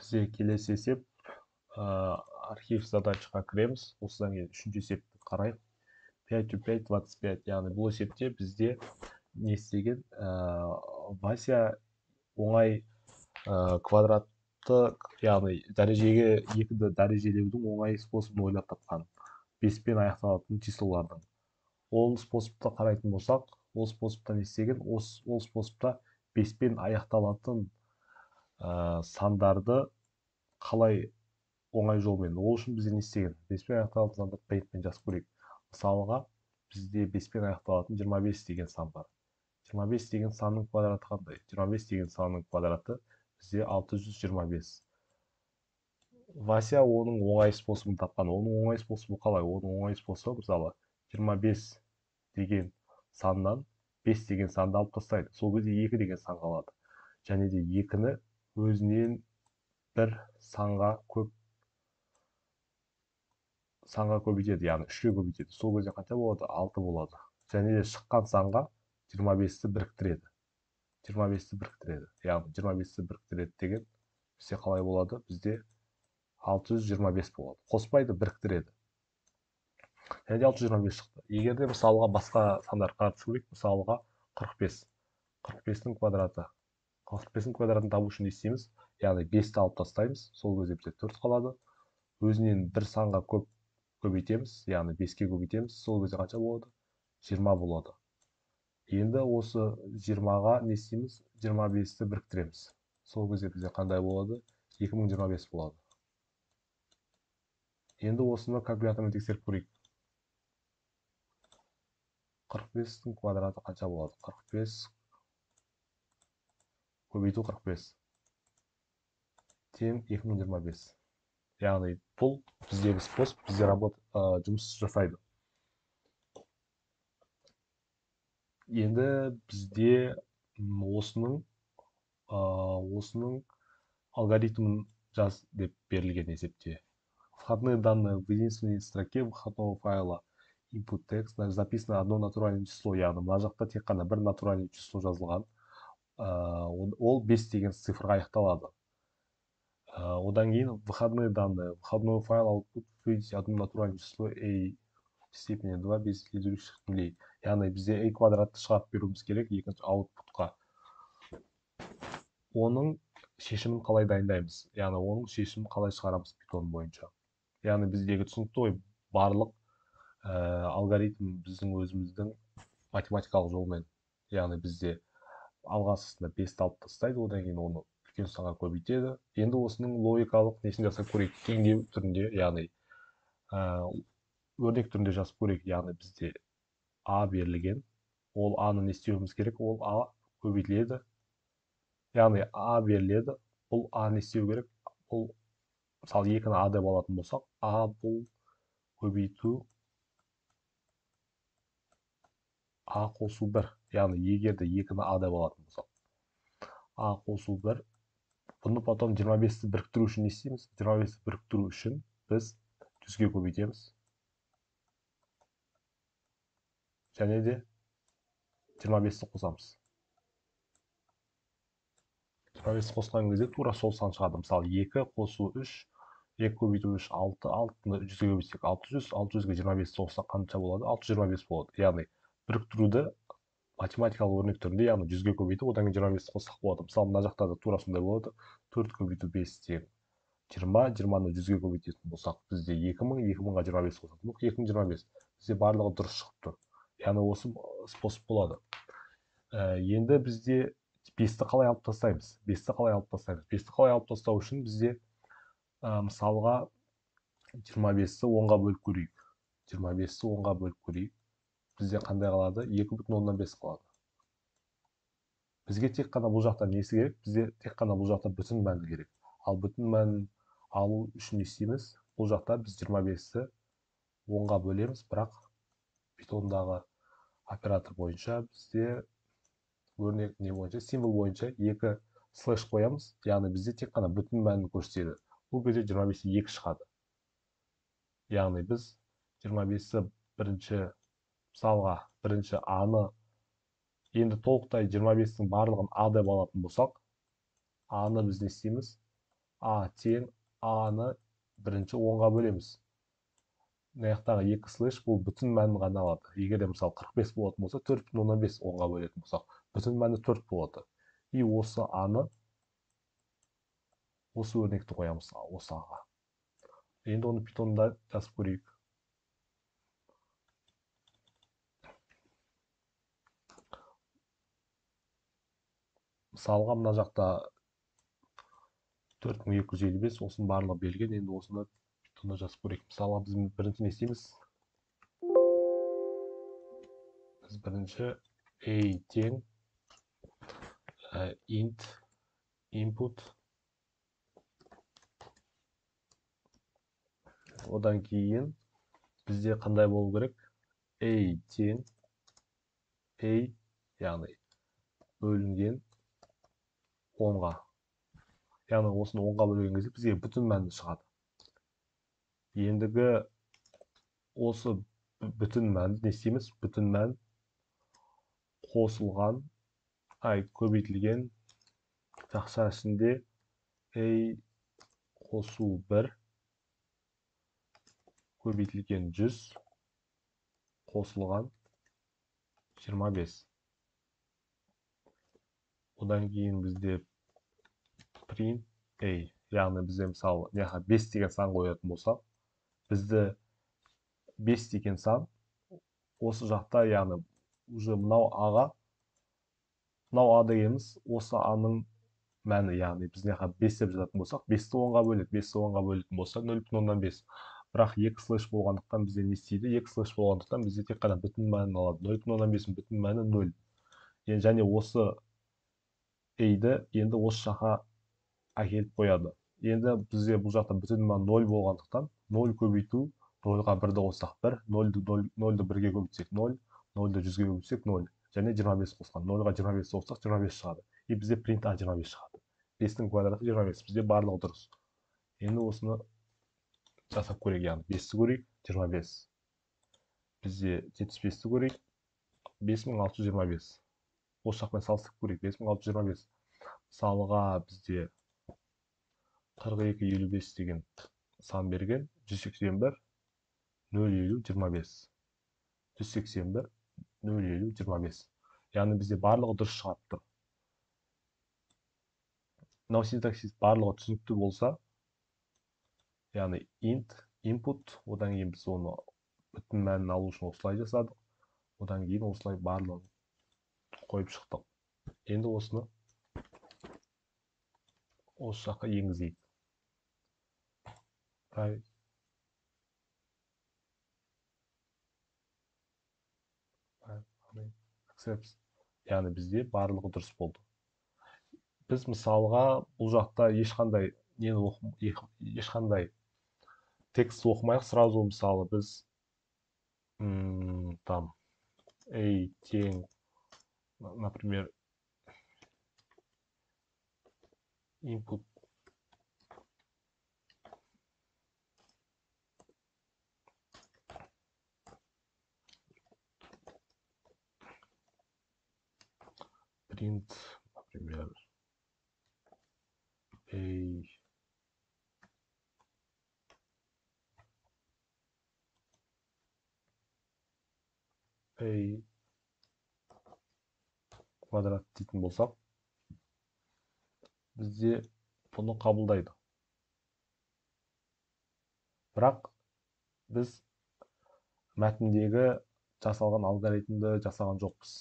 Бізде келесі есеп, архив задачаға кіреміз. Осыдан кейін үшінші есепті қарайық. 5 у 5 25. Яғни бұл есепте бізде не істеген? Вася оңай квадратты, яғни дәрежеге екіді дәрежелеудің оңай способын ойлап тапқан. 5-пен аяқталатын числолардың. Ол способты қарайтын болсақ, ол способта не істеген? Ол способта 5-пен аяқталатын сандарды қалай оңай жолмен? Ол үшін бізде не істеген? 5-пен аяқталатын сандарды Paint-пен жазып көрейік. Мысалға, бізде 5-пен аяқталатын 25 деген сан бар. 25 деген санның квадраты қандай? 25 деген санның квадраты бізде 625. Вася оның оңай способын тапқан. Оның оңай способы қалай? Оның оңай способы, мысалы, 25 деген саннан 5 деген санды алып тастайды. Сол кезде 2 деген сан қалады. Және де 2-ні өзінен бір санға көп санға көбейтеді, яғни 3-ке көбейтеді. Сол кезде қанша болады? 6 болады. Және де шыққан санға 25-ті біріктіреді. 25-ті біріктіреді. Яғни 25-ті біріктіреді деген бізде қалай болады? Бізде 625 болады. Қоспайды, біріктіреді. Және де 625 шықты. Егер де мысалға басқа сандар қарап көрейік, мысалға 45. 45-тің квадраты. 45-тің квадратын табу үшін не істейміз? Яғни 5-ті алып тастаймыз. Сол кезде бізде 4 қалады. Өзінен бір санға көп көбейтеміз, яғни 5-ке көбейтеміз. Сол кезде қанша болады? 20 болады. Енді осы 20-ға не істейміз? 25-ті біріктіреміз. Сол кезде бізде қандай болады? 2025 болады. Енді осыны калькулятормен тексеріп көрейік. 45-тің квадраты қанша болады? 45 көбейту 45 тең 2025. Яғни бұл біздегі способ бізде жұмыс жасайды. Енді бізде осының алгоритмін жаз деп берілген есепте. Входные данные в единственной строке выходного файла input text записано одно натуральное число, яғни мына жақта тек қана бір натуральное число жазылған. Ол 5 деген цифрға аяқталады. Одан кейін выходные данные, выходной файл output выведите одно натуральное число a в степени 2 без следующих нулей. Яғни бізде a квадратты шығарып беруіміз керек екінші outputқа. Оның шешімін қалай дайындаймыз? Яғни оның шешімін қалай шығарамыз Python бойынша? Яғни біздегі түсінікті ғой, барлық алгоритм біздің өзіміздің математикалық жолмен. Яғни бізде алғашқысында 5-ті алып тастайды, одан кейін оны үлкен санға көбейтеді. Енді осының логикалық несін жасап көрейік, теңдеу түрінде, яғни өрнек түрінде жазып көрейік. Яғни бізде а берілген, ол а-ны не істеуіміз керек? Ол а көбейтіледі. Яғни а беріледі, бұл а не істеу керек? Бұл мысалы 2-ні а деп алатын болсақ, а бұл көбейту а қосу 1. Яғни егер де 2-ні а деп алатын болсақ, а қосу 1. Бұны потом 25-ті біріктіру үшін не істейміз? 25-ті біріктіру үшін біз 100-ге көбейтеміз. Және де 25-ті қосамыз. 25-ті қосқан кезде тура сол сан шығады. Мысалы, 2 қосу 3, 2 көбейту 3, 6, 6-ны 100-ге көбейтсек 600, 600-ге 25-ті қоссақ қанша болады? 625 болады. Яғни біріктіруді математикалық өрнек түрінде, яғни 100-ге көбейтіп, одан кейін 25-ті қоссақ болады. Мысалы, мына жақта да тура сондай болады. 4 көбейту 5 тең 20, 20-ны 100-ге көбейтетін болсақ, бізде 2000, 2000-ға 25 қосатын болсақ, 2025. Бізде барлығы дұрыс шығып тұр. Яғни осы способ болады. Енді бізде 5-ті қалай алып тастаймыз? 5-ті қалай алып тастаймыз? 5-ті қалай алып тастау үшін бізде, мысалға 25-ті 10-ға бөліп көрейік. 25-ті 10-ға бөліп көрейік. Бізде қандай қалады? Екі бүтін оннан бес қалады. Бізге тек қана бұл жақта несі керек? Бізде тек қана бұл жақта бүтін мәні керек. Ал бүтін мәнін алу үшін не істейміз? Бұл жақта біз 25-ті 10-ға бөлеміз, бірақ Pythonдағы оператор бойынша бізде өрнек не бойынша, символ бойынша 2 слэш қоямыз. Яғни бізде тек қана бүтін мәнін көрсетеді. Бұл кезде 25-те 2 шығады. Яғни біз 25-ті бірінші, мысалға, бірінші А-ны енді толықтай 25-тің барлығын А деп алатын болсақ, А-ны біз не істейміз? А тең А-ны бірінші 10-ға бөлеміз. Мына жақтағы 2 слэш бұл бүтін мәнін ғана алады. Егер де мысалы 45 болатын болса, 4,5 10-ға бөлетін болсақ, бүтін мәні 4 болады. И осы А-ны, осы өрнекті қоямыз осы А-ға. Енді оны питонда жазып көрейік. Мысалға мына жақта 4255, осының барлығы берілген. Енді осыны питонда жазып көрейік. Мысалға біз бірінші не істейміз? Біз бірінші a тең int input, одан кейін бізде қандай болу керек? A тең a, яғни бөлінген 10-ға. Яғни осыны 10-ға бөлген кезде бізге бүтін мәні шығады. Ендігі осы бүтін мәнді не істейміз? Бүтін мән қосылған, көбейтілген жақша ішінде a қосу 1 көбейтілген 100 қосылған 25. Одан кейін бізде print a, яғни бізде мысалы мына 5 деген сан қоятын болсақ, бізді 5 деген сан осы жақта, яғни уже мынау а-ға, мынау а дегеніміз осы а-ның мәні, яғни біз мына 5 деп жазатын болсақ, 5-ті 10-ға бөледі, 5-ті 10-ға бөлетін болса 0,5. Бірақ 2 слэш болғандықтан бізде не істейді? 2 слэш болғандықтан бізде тек қана бүтін мәнін алады. 0,5-дің бүтін мәні 0. Енді және осы a-ді енді осы жаққа әкеліп қояды. Енді бізде бұл жақта бүтін мән 0 болғандықтан 0 көбейту 0-ға 1-ді қоссақ 1, 0-ді 1-ге көбейтсек 0, 0-ді 100-ге көбейтсек 0. Және 25 қосқан. 0-ға 25 қоссақ 25 шығады. И бізде print a 25 шығады. 5-тің квадраты 25. Бізде барлығы дұрыс. Енді осыны жасап көрейік, яғни 5-ті көрейік, 25. Бізде 75-ті көрейік, 5625. Осы жақпен салыстырып көрейік, 5625. Мысалға бізде 42,55 деген сан берген, 181, 0,50, 25. 181, 0,50, 25. Яғни бізде барлығы дұрыс шығарып тұр. Мынау синтаксис барлығы түсінікті болса, яғни int, input, одан кейін біз оны бүтін мәнін алу үшін осылай жасадық. Одан кейін осылай барлығын қойып шықтық. Енді осыны осы жаққа енгізейік. Accept. Яғни бізде барлығы дұрыс болды. Біз мысалға бұл жақта ешқандай нені ешқандай текст оқымайық, сразу мысалы біз там a тең, например, input print, например, a квадрат дейтін болсақ, бізде бұны қабылдайды. Бірақ біз мәтіндегі жасалған алгоритмді жасаған жоқпыз.